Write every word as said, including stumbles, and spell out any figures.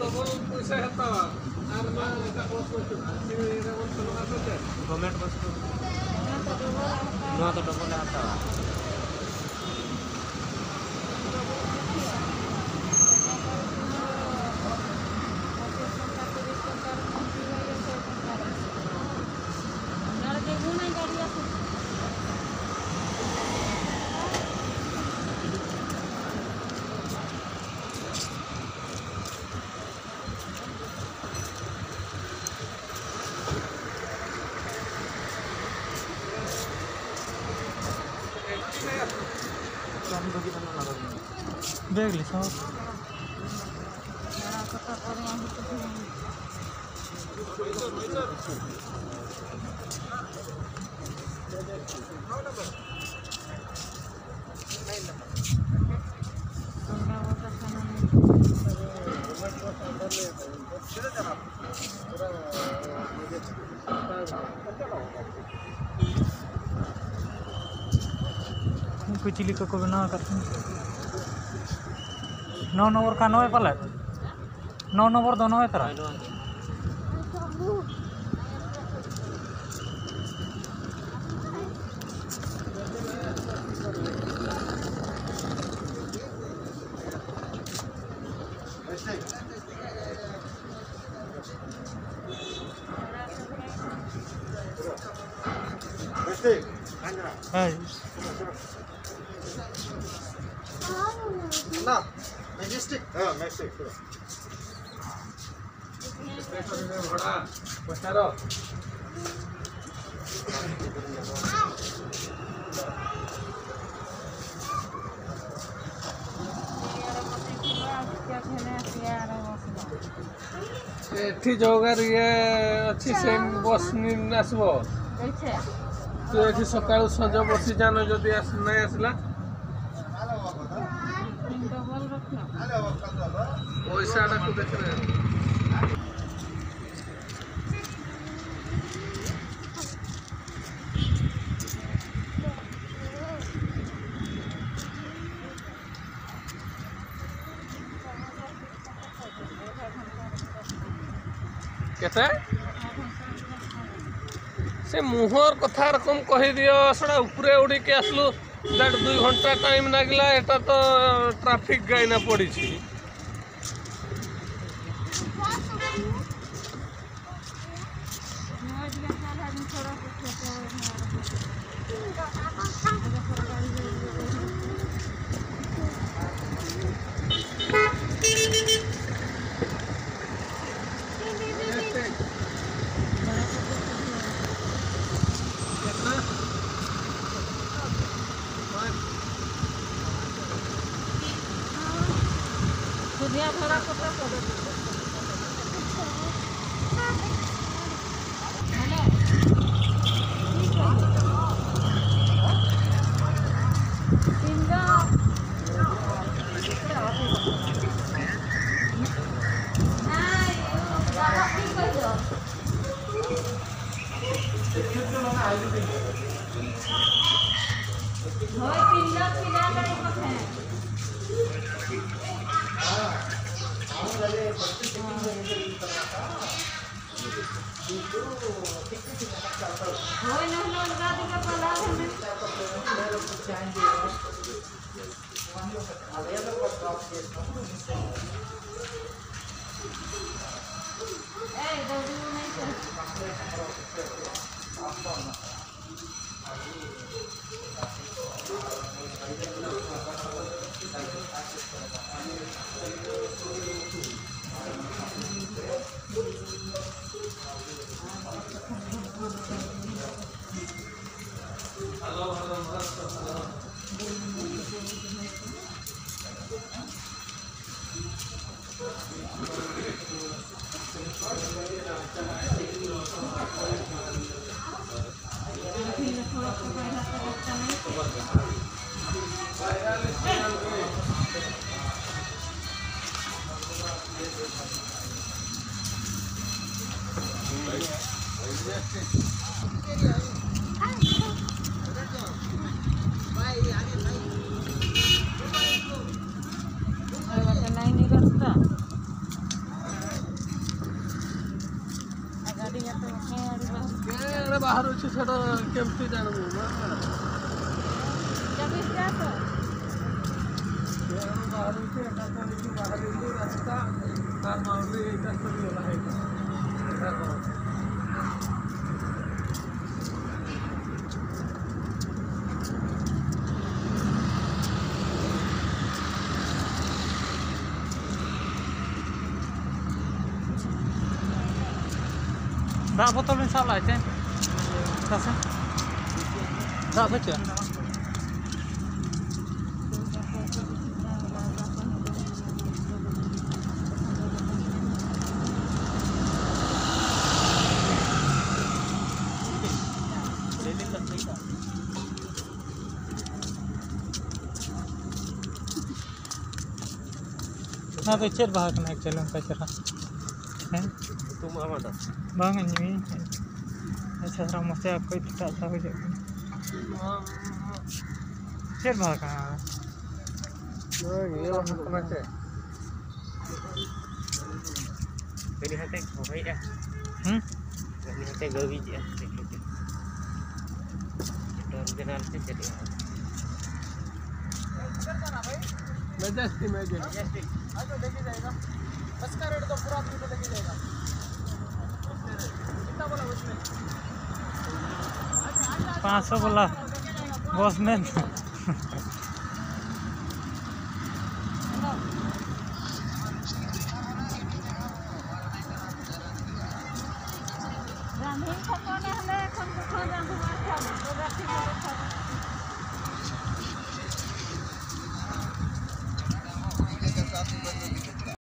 Double ᱯᱚᱭᱥᱟᱭ ᱦᱟᱛᱟᱣᱟ᱾ ᱟᱨ ᱱᱚᱣᱟ ᱮᱴᱟᱜ ᱵᱚᱥ ᱵᱟᱹᱪᱩᱜᱼᱟ, ᱥᱤᱣᱲᱤ ᱨᱮᱵᱚᱱ ᱥᱮᱱᱚᱜᱼᱟ ᱥᱮ ᱪᱮᱫ? ᱜᱚᱵᱷᱢᱮᱱᱴ ᱵᱚᱥ ᱫᱚ, ᱱᱚᱣᱟ ᱫᱚ ᱰᱚᱵᱚᱞᱮ ᱦᱟᱛᱟᱣᱟ᱾ ᱵᱮᱜᱽ ᱞᱤ ᱥᱟᱶ᱾ ᱩᱱᱠᱩ ᱪᱤᱞᱤ ᱠᱚᱠᱚ ᱵᱮᱱᱟᱣ ᱟᱠᱟᱫ ᱛᱟᱦᱮᱸ? ᱱᱚ ᱱᱚᱢᱵᱚᱨ ᱠᱷᱟᱱ ᱱᱚᱭ ᱯᱟᱞᱮᱫ? ᱱᱚ ᱱᱚᱢᱵᱚᱨ ᱫᱚ ᱱᱚᱭ ᱛᱟᱨᱟ᱾ ᱦᱳᱭ᱾ ᱢᱮᱡᱮᱥᱴᱤᱠ᱾ ᱦᱮᱸ, ᱢᱮᱡᱮᱥᱴᱤᱠ᱾ ଏଠି ଜଗାରେ ଇଏ ଅଛି, ସେମ୍ ବସ୍ ନି-, ଆସିବ। ତ ଏଠି ସକାଳୁ ସଞ୍ଜ ବସି ଯାନ ଯଦି ଆସ-, ନାଇଁ ଆସିଲା, ପଇସାଟାକୁ ଦେଖିବେ। କେତେ? ସେ ମୁହଁର କଥା ରକମ କହିଦିଅ, ସେଟା ଉପରେ ଉଡ଼ିକି ଆସିଲୁ। ଦେଢ଼ ଦୁଇ ଘଣ୍ଟା ଟାଇମ୍ ଲାଗିଲା। ଏଟା ତ ଟ୍ରାଫିକ୍ ଗାଇନା ପଡ଼ିଛି। ᱪᱷᱟᱰᱟ ᱠᱮᱢᱯ ᱛᱮ ᱡᱟᱱᱟᱢ ᱮᱱᱟ᱾ ᱪᱟᱵᱤᱥ ᱦᱟᱡᱟᱨ ᱛᱚ? ᱵᱟᱦᱨᱮ ᱨᱮ ᱮᱴᱟᱜ ᱠᱚ ᱨᱟᱥᱛᱟ ᱟᱨ ᱵᱟᱣᱩᱱᱰᱟᱨᱤ ᱮᱴᱟᱜ ᱠᱚ ᱧᱮᱞᱟ ᱦᱮᱡ ᱮᱱᱟ᱾ ᱫᱟᱜ ᱵᱚᱛᱚᱞ ᱵᱮᱱ ᱥᱟᱵ ᱞᱟᱜᱼᱟ ᱪᱮ? ᱚᱠᱟ ᱥᱮ? ᱫᱟᱜ ᱵᱟᱹᱪᱩᱜᱼᱟ? ᱚᱱᱟ ᱫᱚ ᱪᱮᱫ ᱵᱟᱦᱟ ᱠᱟᱱᱟ actually ᱚᱱᱠᱟ ᱪᱮᱦᱨᱟ? ᱦᱮᱸ? ᱧᱩᱛᱩᱢ ᱟᱢᱟᱜ ᱫᱚ? ᱵᱟᱝ ᱤᱧ ᱧᱩᱭᱟᱹᱧ᱾ ᱟᱪᱪᱷᱟ, ᱛᱷᱚᱲᱟ ᱢᱚᱡᱽ ᱛᱮ ᱚᱠᱚᱭ ᱯᱷᱮᱴᱟᱜ ᱥᱟᱶ ᱦᱤᱡᱩᱜ ᱠᱟᱱᱟ᱾ ᱪᱮᱫ ᱵᱟᱦᱟ ᱠᱟᱱᱟ? ᱱᱚᱣᱟ ᱱᱤᱭᱟᱹ ᱵᱟᱦᱟ ᱠᱟᱱᱟ ᱪᱮᱫ? ᱩᱱᱤ ᱦᱟᱱᱛᱮ ᱦᱚᱦᱚᱭᱮᱫᱼᱟ᱾ ᱦᱩᱸ? ᱩᱱᱤ ᱦᱟᱱᱛᱮ ᱜᱟᱹᱣᱤᱡᱮᱜᱼᱟ᱾ ᱪᱮᱫ ᱠᱚᱪᱚ? ᱪᱮᱫ original ᱪᱮ ᱪᱮᱫ? Majesty, Majesty। आज तो लेके जाएगा। बस का रेट तो पूरा आपको लेके जाएगा। कितना बोला उसमें? पाँच सौ बोला। Boss man.